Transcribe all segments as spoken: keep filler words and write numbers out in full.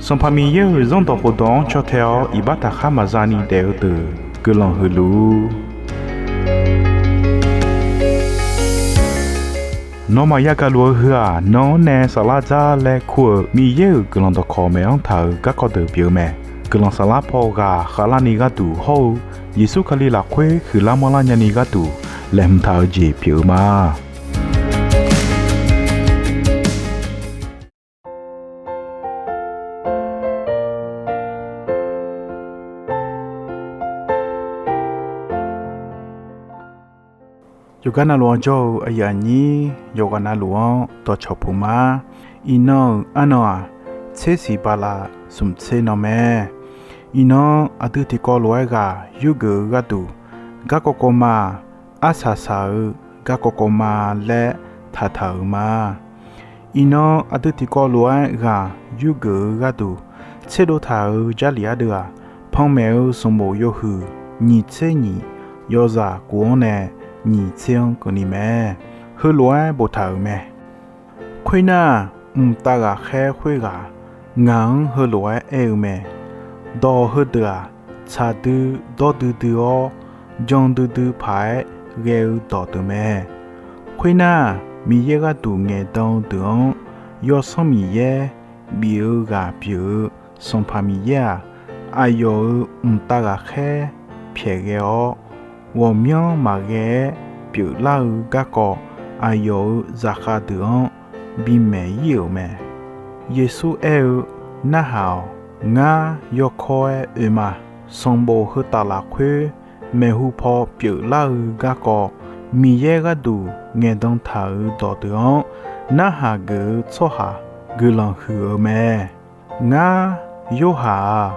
Sanqpaq Miqyaer-euq Zanrdawq khofdawq-anr caw tae-awr iqbax taqkhar maqza ni daef-eu deuq guiqlanq huiqluf. Nawmaf yagaq luf-eu heu-aq, nan-anr nae saflar dzar laer kur-euq Miqyaer-euq guiqlanq dawqkawq maeq-anr taq-euq garkawv deuq pyeuf-eu mae. Guiqlanq saflar paw ghaq khavlarni gharduq hawr-eu Yeqsur Kali lafkhoer huiqlar manrlar nyani gharduq laeqhmq taq-eu jeq pyeuf-eu ma. Yawqgar navluf-anr jawr-eu aqyuif aqnyir yawqghaq navluf-anr dawqcawq puq ma. Iqnan-euq arnan-aq, tser siq bala smq tser nan mae. Iqnan aqdui tiqkawv lof-aer ghaq yurgeuf-eu gharduq, garkawv kawv ma-aq, arsaq saq-eu garkawv kawv ma laer taqtaq-euq ma. Iqnan aqdui tiqkawv lof-aer ghaq yurgeuf-eu gharduq tserdov taq-euq Jarlif ardeuv-aq, panmaeq-eu sanqbof yawhuiq nyiq tser nyiq, yawzaq kof-anr nae nyiq tser-anr keuvni mae. Heulof-aer boftaq-euq mae. Khoernar, mqtav ghaqkhaer khoerghaq ngaq-anr heulof-aer aer-eu mae. Dawq heudeuq-aq, tsaq dui dawr duidui-awr, jan duidui paq-aer ghae-eu dawqdeuq mae. Khoernar, Miqyaer gharduq ngaeqdan-eu deuq-anr, Yawsanr Miqyaer bif-eu ghaq pyeuf-eu Sanqpaq Miqyaer-aq, aqyawf-euq mqtav ghaqkhaer pyaeq ghae-awr, ghawqmyanr maqghae-aer pyeuflar-eu garkawv aqyawf-euq zaqkhav deuq-anr bimaeq ir-euq mae. Yeqsur aer-eu, Narhaq-awq. Ngar yawkawr-aer oe ma. Sanqbof heu taf lafkhoer maeqhu paw pyeuflar-eu garkawv, Miqyaer gharduq ngaeqdan taq-euq dawqdeuq-anr narhaq geuf-eu tsawrhaq guiqlanq huiq-eu mae. Ngar, Yorhaq-aq,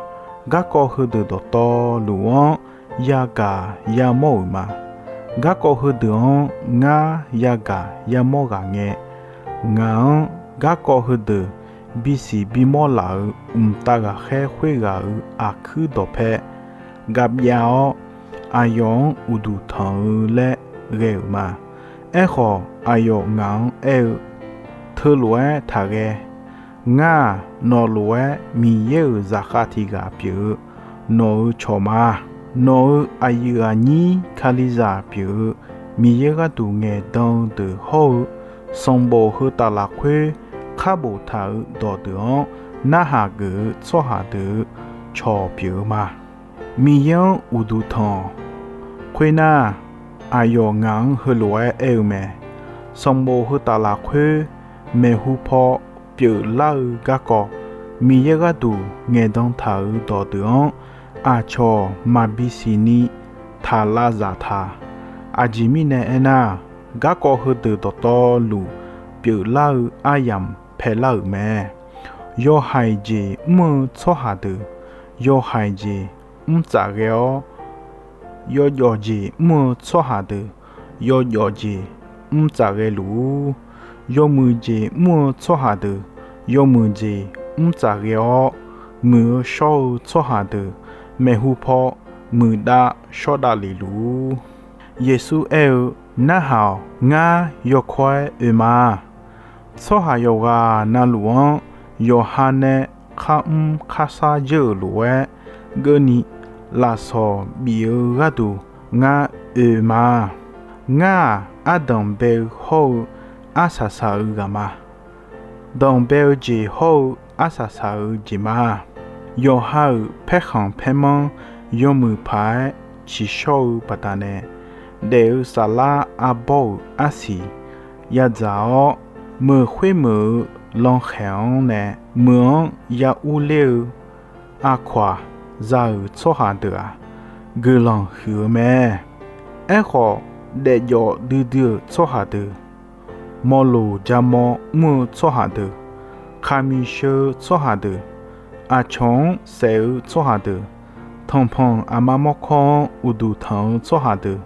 garkawv heudeuq dawqtawvluf-anr yagaq yamawr-euq ma. Garkawv heudeuq-anr ngar yagaq yamawr ghaq ngae, ngaq-anr garkawv heudeuq bisiq bimawr laf-euq mqtav ghaqkhaer khoerghaq-euq aqkuir dawqpae gavbyav-awr, aqyawf-anr uqduq tanq-eu laer ghae-euq ma. Aerkhawf, aqyawf ngaq-anr aer-eu, Teulof-aer taqghae. Ngar-aq, nawq lof-aer Miqyaer-euq zaqkhav tiq ghaq pyeuf-eu nawq-euq cawq ma. Nawq-euq aqyuif aqnyir Kalizaq pyeuf-eu Miqyaer gharduq ngaeqdan-eu deuq hawr-eu, sanqbof heu taf lafkhoer khar boftaq-euq dawqdeuq-anr narhaq geuf-eu tsawrhaq deuq-euq cawq pyeuf-eu ma. Miqyaer-anr uqduq tanq-awq. Khoernar, aqyawf ngaq-anr heulof-aer aer-eu mae. Sanqbof heu taf lafkhoer maeqhu paw pyeuflar-eu garkawv, Miqyaer gharduq ngaeqdan taq-euq dawqdeuq-anr aqcawq maqbi siqni taq lavzaq taq. Aqjeq mirnae aernar, garkawv heudeuq dawqtawvluf pyeuflar-eu aryamq paelar-euq mae. Yawhaiq jeq mr-eu tsawrhaq deuq yawhaiq jeq mr tsaf ghae-awr, yawjawf jeq mr-eu tsawrhaq deuq yawjawf jeq mr tsaf ghae luf-ur. Yawmuiq jeq mr-eu tsawrhaq deuq yawmuiq jeq mr tsaf ghae-awr, muiq-eu shawr-eu tsawrhaq deuq maeqhu paw muiqdav shawrdav lef luf-ur. Yeqsur aer-eu, Narhaq-awq. Ngar yawkawr-aer oe ma. Tsawrhaq yawqghaq navluf-anr yawqha nae kharmr kharshar jeur-euq lof-aer keuvni, lafsawq bif-eu gharduq ngar oe ma. Ngar-aq, ardanq bae-eu hawr-eu arsaq saq-eu ghaq ma. Danqbae-eu jeq hawr-eu arsaq saq-eu jeq ma. Yawqha-euq paerkhanq paermanr yawmuiq paq-aer ciqshawr-eu baqdanae, daef-eu saflar arbawr-euq arsiq yadzaq-awr, meuq khoermeuq-eu lankhaeq-anr nae meuq-anr ya urler-eu aqkawq-aq, za-euq tsawrhaq deuq-aq, guiqlanq huiq-eu mae. Aerkhawf, daefjawf duidui-euq tsawrhaq deuq, mawloq ja mawr mr-eu tsawrhaq deuq, khaqmiq sheu-eu tsawrhaq deuq, aqcawq-anr saef-eu tsawrhaq deuq, tanqpanq aqma mawrkawr-anr uqduq tanq-eu tsawrhaq deuq,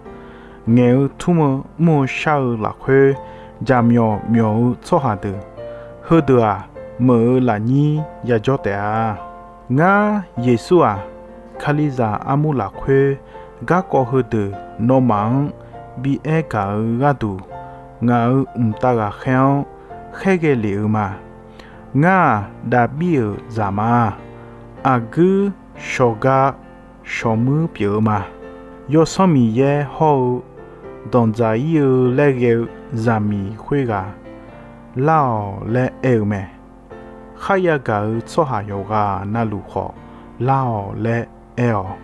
ngaeq-eu tmr-eu mr-eu shar-eu lafkhoer jaqmyawf myawf-eu tsawrhaq deuq, heudeuq-aq, meuq-eu lafnyir yajawr taef-a. Ngar, Yeqsur-aq, Kalizaq armur lafkhoer garkawv heudeuq nawmaf-anr bi aer gaq-eu gharduq, ngaq-euq mqtav ghaqkhaer-anr khaerghae lef-eu ma. Ngar-aq, Daqbir-euq zaq ma. Aqguir shawqgar shawqmuir pyeuf-eu ma. Yawsanr Miqyaer hawr-eu danqdzaq-ir-eu laer ghae-eu zaqmiq khoerghaq lar-awq laer aer-eu mae. Kharya gaq-eu tsawrhaq yawqghaq navluf khawf lar-awq laer aer-awq.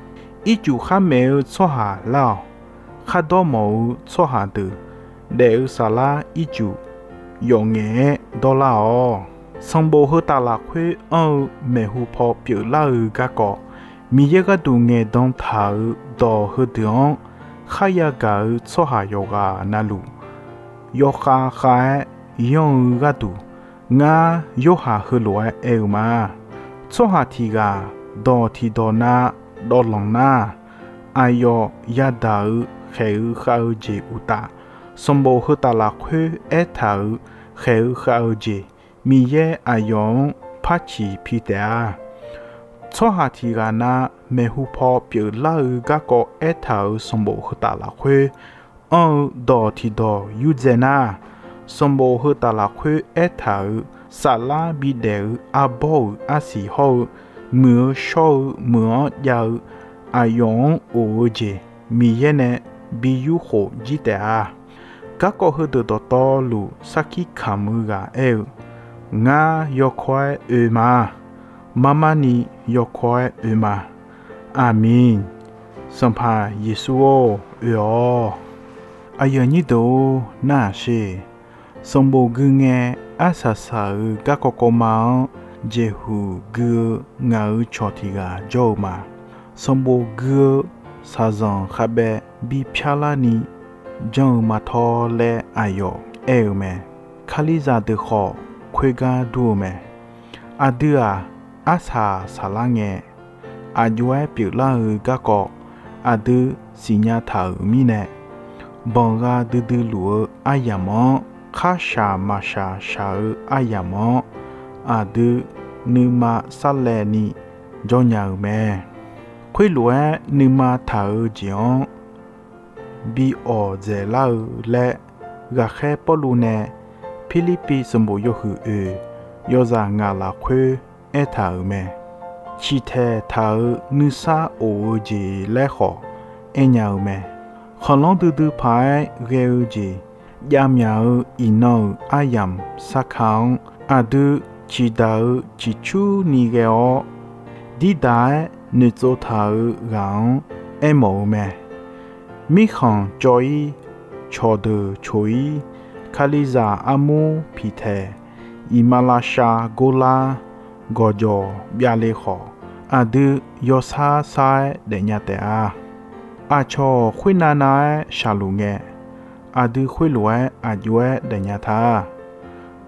Ircuf khar maef-eu tsawrhaq lar-awq. Khardawr mawf-eu tsawrhaq deuq daef-eu saflar ircuf yawf ngaef-aer dawrlar-awq. Sanqbof heu taf lafkhoer anr-eu maeqhu paw pyeuflar-eu garkawv, Miqyaer gharduq ngaeqdan taq-euq dawq heudeuq-anr kharya gaq-eu tsawrhaq yawqghaq navluf yawkhav khav-aer yanr-eu gharduq, ngar Yorhaq heulof-aer aer-eu ma. Tsawrhaq tiq ghaq dawq tiqdawq na dawvlanq nar, aqyawf yadaq-eu khaeq-eu khav-eu jeq uqtaf, sanqbof heu taf lafkhoer aertaq-euq khaeq-eu khav-eu jeq Miqyaer aqyawf-anr par ciq pi taef-a. Tsawrhaq tiq ghaq na maeqhu paw pyeuflar-eu garkawv aertaq-euq sanqbof heu taf lafkhoer anr-eu dawq tiqdawq yurdzae nar, sanqbof heu taf lafkhoer aertaq-euq saflar bidaef-eu arbawr-euq arsiq hawr-eu, muiq-eu shawr-eu meuq-anr jav-eu aqyawf-anr of-eu jeq Miqyaer nae bi yurkhof jir taef-a. Garkawv heudeuq dawqtawvluf sarkir kamq-eu ghaq aer-eu, Ngar yawkawr-aer oe ma. Marmarni yawkawr-aer oe ma. Aqmeq. Sanqpaq Yeqsur-or, oe-awq. Aqyuif aqnyir deuq-or, nar-aq sher. Sanqbof gui ngae, arsaq saq-euq garkawv kawvma-anr jeqhuq gui-eu ngaq-euq cawq tiq ghaq jawr-eu ma. Sanqbof gui-eu shaqzanq khavbaev bipyar larni janr-eu ma tawr laer aqyawf aer-eu mae. Kalizaq deuq khawf khoergar dur-eu mae. Aqdui-aq, arsaq saqlar ngae, aqjox-aer pyeuflar-eu garkawv aqdui siqnya taq-euq mirnae, banqgha duidui luf-eu aryamq-anr, kharshaq maqshaq shaq-eu aryamq-anr, aqdui nuima sarlaevni jawrnya-euq mae. Khoerlof-aer nuima taq-eu jeq-anr bi awq dzaeqlar-eu laer, ghaqkhaer Pawrluv nae Pirlirpiv sanqbof yawhuiq oeq yawzaq ngaq lafkhoer aertaq-euq mae. Ciqtaeq taq-euq nuisar of-eu jeq laer khawf aernya-eu mae. Khanqlanr duidui paq-aer ghae-eu jeq, javmyaq-eu iqnan-euq aryamq sarka-anr aqdui ciqdaq-eu ciqcurni ghae-awr, dirdaq-aer noeqtsov taq-eu ghaq-anr aermawf-eu mae. Mirkhanq cawv-ir, cawqdeuq coq-ir, Kalizaq armur piqtaeq, iqmalavshav lavshav gorlar, gawqjawq byavle khawf, aqdui yawsar sar-aer daefnya taef-a. Aqcawq khoernav nav-aer shaqluf ngae, aqdui khoerlof-aer aqjox-aer daefnya ta.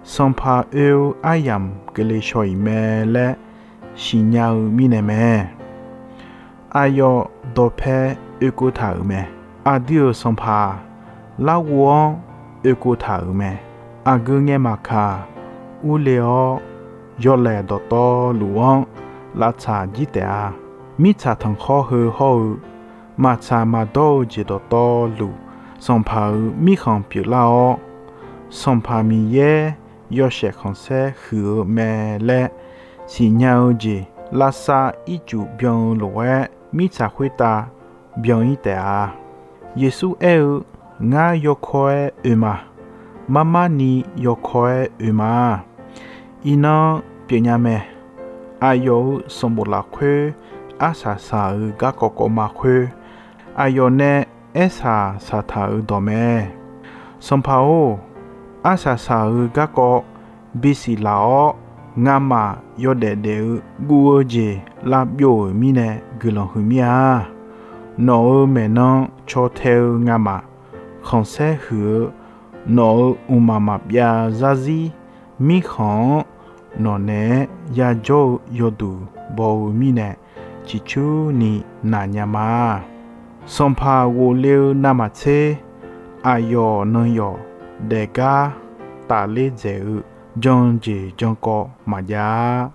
Sanqpaq oe-eu aryamq keuvle shaw-iq mae laer siqnya-eu mirnae mae. Aqyawf dawqpae oekeuv taq-euq mae. Aqdui-euq Sanqpaq larghov-anr oekeuv taq-euq mae. Aqgeu ngae maqkaq, urle-awr yawlaeq dawqtawvluf-anr lavtsaq jir taef-a. Mirtsaq tanqkhawr heu hawr-eu maqtsaq maqdawr-eu jeq dawqtawvluf, Sanqpaq-euq mirkhanq pyeuflar-awr, Sanqpaq Miqyaer yawshaef khanqsaer huiq-eu mae laer siqnya-eu jeq, lavsav ircuf byan-eu lof-aer mirtsaq khoertav byan-ir taef-a. Yeqsur aer-eu, Ngar yawkawr-aer oe ma. Marmarni yawkawr-aer oe ma. Iqnan pyeufnya mae. Aqyawf-euq sanqbof lafkhoer arsaq saq-euq garkawv kawvma khoer, aqyawf nae aershaq shaqtaq-euq dawq mae. Sanqpaq-or, arsaq saq-euq garkawv bisiq laf-awr, ngamaf yawdaef daef-eu guv-eu jeq lavbyov-euq mirnae guiqlanq huiqmir-a. Nawq-euq maeqnan caw tae-eu ngamaf khanqsaer huiq-eu, nawq-euq mqmaq maqbyav zarzir mirkhanq-anr nawqnaeq-aer yajawr-eu yawduq baw-eu mirnae ciqcurni naqnya ma. Sanqpaq ghofle-eu navmaqtser, aqyawf nan yawf daefgar tafler dzaeq-eu jan jeq jan kawv maqjav-a.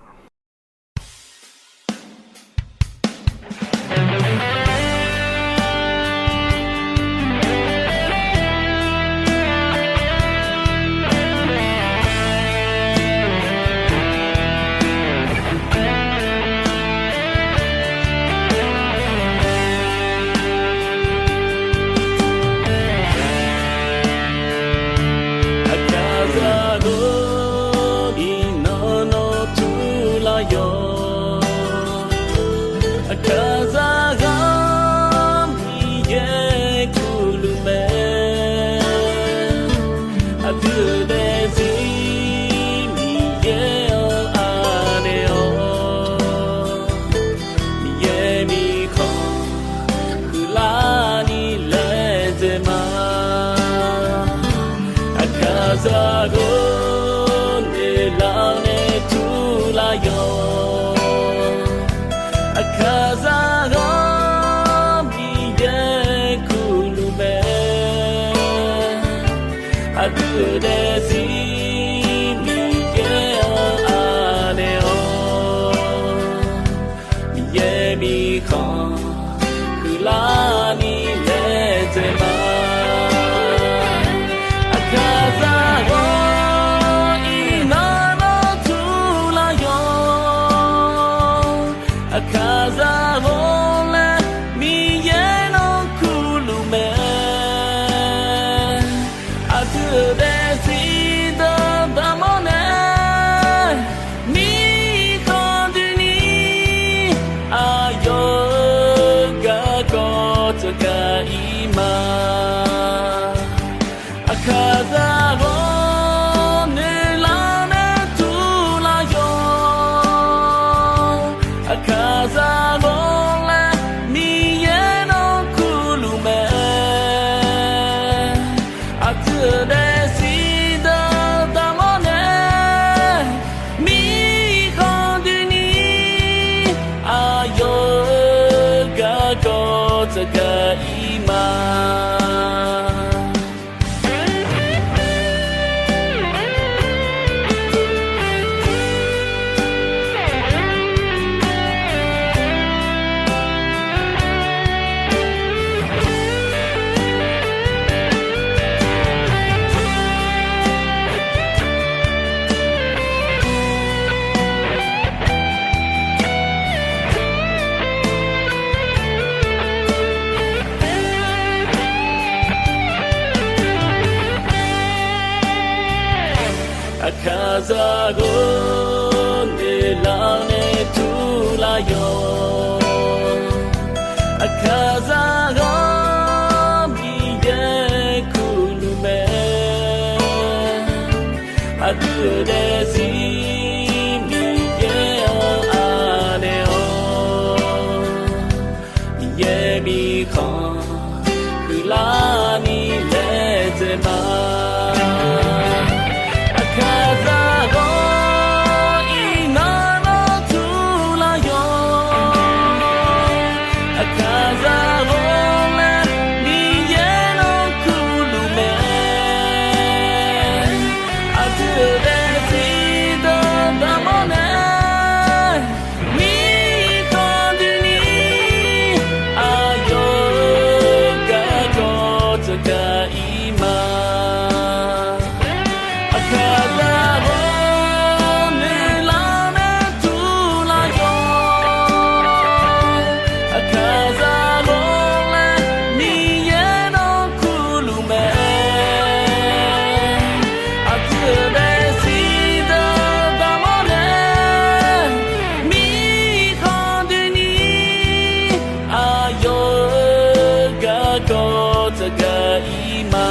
Aqdui daefzir Miqyaer-anr anaeq-awr, Miqyaer mirkhanq huiqlarni laedzae ma. Aqkaqzaq ghawq iqnan nawr turlar yawq. Aqkaqzaq ghawq laer Miqyaer nawr kurluf mae. Aqdui-euq daefzir deuq daqmawr nae, mirkhanq doeni aqyawf-euq garkawv tsawrgaq ir ma. Aqkaqzaq ghawq noeqlar nae turlar yawq. Aqkaqzaq ghawq laer Miqyaer nawr kurluf mae. Aqdui-euq daefzir deuq daqmawr nae, mirkhanq doeni aqyawf-euq garkawv tsawrgaq ir ma. Aqkaqzaq ghawq noeqlar nae turlar yawq. Aqkaqzaq ghawq Miqyaer kurluf mae. Aqdui-euq daefzir Miqyaer-anr anaeq-awr, Miqyaer mirkhanq huiqlarni laedzae ma. Aqkaqzaq ghawq iqnan nawr turlar yawq. Aqkaqzaq ghawq laer Miqyaer nawr kurluf mae. Aqdui-euq daefzir deuq daqmawr nae, mirkhanq doeni aqyawf-euq garkawv tsawrgaq ir ma. Aqkaqzaq ghawq noeqlar nae turlar yawq. Aqkaqzaq ghawq laer Miqyaer nawr kurluf mae. Aqdui-euq daefzir deuq daqmawr nae, mirkhanq doeni aqyawf-euq garkawv tsawrgaq ir ma.